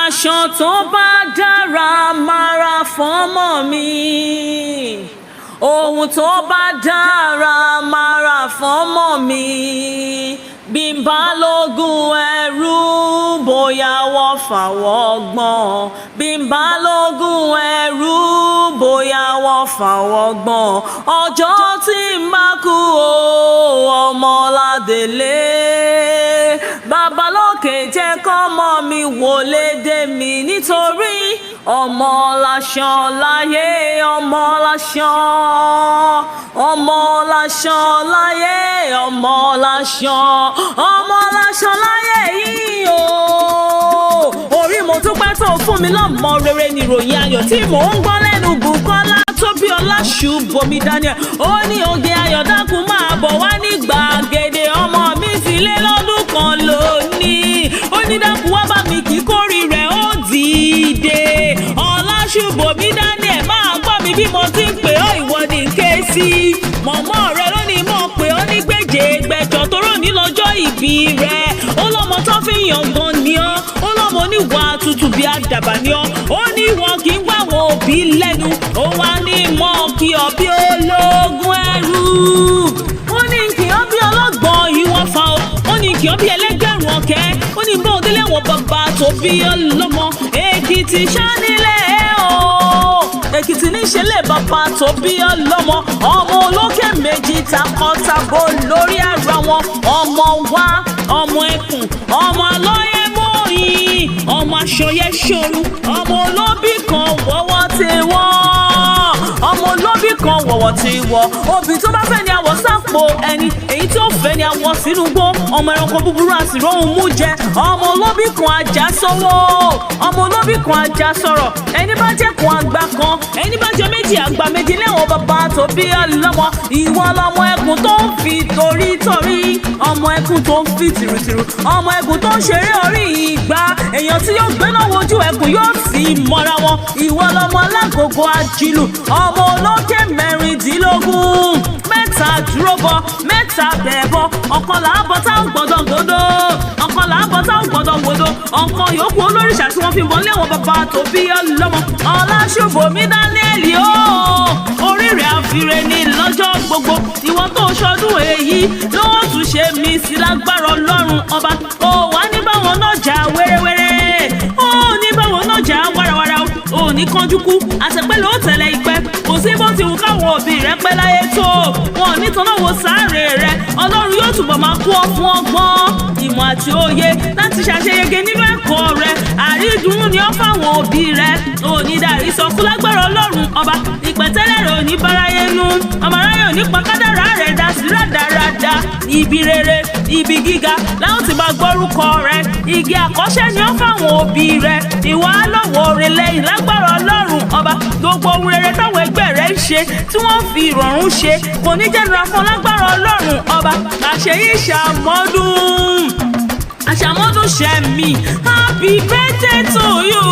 Aṣọ tó bá dára máa ra fọ́mọ mi, ohun tó bá dára máa ra fọ́mọ mi. Bí n bá lógún ẹrú, bóyá wọ́n fàwọ́ gbọ́n. Bí n bá lógún ẹrú, bóyá wọ́n fàwọ́ gbọ́n. Ọjọ́ tí n bá kú o, ọmọládélé, babalókè jẹ́ kọ́mọ mi wọlé dé mi, nítorí ọmọ láṣọ láyé, ọmọ láṣọ, ọmọ láṣọ láyé, ọmọ láṣọ, ọmọ láṣọ láyé yìí o. Orí, mo dúpẹ́ tó fún mi lọ́mọ rere ní ìròyìn ayọ̀ tí mò ń gbọ́ lẹ́nu Bùkọ́lá Tóbi Ọláṣùbọ̀mí Daniel. Ó ní oge ayọ̀, dákun máa bọ̀ wá ní gbàgede. Ọmọ mi ti lé lọ́dún 1 lónìí. Ó ní dákun wá bá mi kí kórì rẹ̀ ó dìde. Ọláṣùbọ̀mí Daniel, máa gbọ́ mi bí mo ti ń pè ọ́. Ìwọ ní ké sí mọ̀mọ́ rẹ lónìí, mọ̀ pé ó ní gbèjè gbẹ̀jọ̀ toró ní lọ́jọ́ ìbí rẹ̀. Ó lọ́mọ tó fi yàn gan ni ọ́. Ó lọ́mọ oníwà tútù bí àdàbà ni ọ́. Ó ní wọn kì í gbà wọn òbí lẹ́nu. Ó wá ní mọ́ kí ọ bí ológun ẹrú. Ó ní kí ọ bí ọlọ́gbọ̀n ìwọ̀n fa o. Ó ní kí ọ bí ẹlẹ́gbẹ̀rún ọ̀kẹ́. Ó ní bó délé wọn bàbá tó bí ọlọ́mọ. Èkìtì sánilẹ̀ o, Èkìtì níṣẹ́ lè bàbá tó bí ọlọ́mọ. Ọmọ olókè méjì takọtabo lórí ara wọn. Ọmọ wa, ọmọ ẹkùn, ọmọ alọ́yẹ mọ́yìn, ọmọ aṣọyẹ ṣòru, ọmọ olóbì kan wọ́wọ́ tí wọ́n, ọmọ olóbì kan wọ̀wọ̀ tí wọ́. Obì tó bá fẹ́ ni àwọ̀ sápò ẹni, èyí tó fẹ́ ni àwọ̀ sínú gbó. Ọmọ ẹranko búburú àsìrò òun mú jẹ. Ọmọ olóbì kan ajá sọ́wọ́, ọmọ olóbì kan ajá sọ̀rọ̀. Ẹni bá jẹ́ kan àgbà kan, ẹni bá jẹ méjì àgbà méjì lẹ́wọ̀n bàbá tó bí ọlọ́mọ. Ìwọ lọmọ ẹkùn tó ń fi torí torí, ọmọ ẹkùn tó ń fi tìrùtìrù, ọmọ ẹkùn tó ń ṣeré orí ìgbà. Èèyàn tí yóò gbéná wojú ẹkùn yóò sì mọ́ra wọn. Ìwọ lọmọ alágogo ajílù, ọmọ olókè 16, mẹ́ta dúró bọ, mẹ́ta bẹ̀ bọ, ọ̀kan làábọ̀ táwọn gbọ́dọ̀ gbọ́dọ̀, ọ̀kan làábọ̀ táwọn gbọ́dọ̀ gbọ́dọ̀, ọ̀kan yòókù olóríṣà tí wọ́n fi bọ́ léwọ̀n bàbá tó bí ọlọ́mọ. Ọláṣùbọ̀mí Daniel o, orí rẹ̀ àfirẹ́ ní lọ́jọ́ gbogbo. Ìwọ tó ṣọdún èyí ló tún ṣe mí sí lágbára Ọlọ́run Ọba. Ó wà ní báwọn náà jà wéréwéré, ó ní báwọn náà jà wàràwàrà, ó ní kánjú kú. Àtẹ̀pẹ́ ló tẹ̀lé ìpẹ́. Kò sí bó ti wù káwọn òbí rẹ pẹ́ láyé tó, wọn ò ní tanná wo sáré rẹ. Ọlọ́run yóò túbọ̀ máa kú ọ fún ọgbọ́n, ìmọ̀ àti òye láti ṣàṣeyege nínú ẹ̀kọ́ rẹ. Àrídùnnú ni ó fáwọn òbí rẹ. Òní dàrí sọkú lágbára Ọlọ́run Ọba. Ìpẹ̀tẹ́lẹ̀ rẹ ò ní báráyé nú. Ọmọ aráyé ò ní pa kádàrá rẹ dá sí rádaràda. Ibi rere, ibi gíga láwọn ti máa gbórúkọ rẹ. Igi àkọ́ṣẹ́ ni ó fáwọn òbí rẹ. Ìwà lọ́wọ́ rẹ lẹ́yìn lágbára Ọlọ́run Ọba. Gbogbo ohun rere táwọn ẹgbẹ́ rẹ ń ṣe tí wọ́n fi ìrọ̀rùn ṣe kò ní jẹ́nura fún lágbára Ọlọ́run Ọba. Àṣeyí ṣàmọ́dún, àṣàmọ́dún ṣẹ̀mí. Happy birthday to you.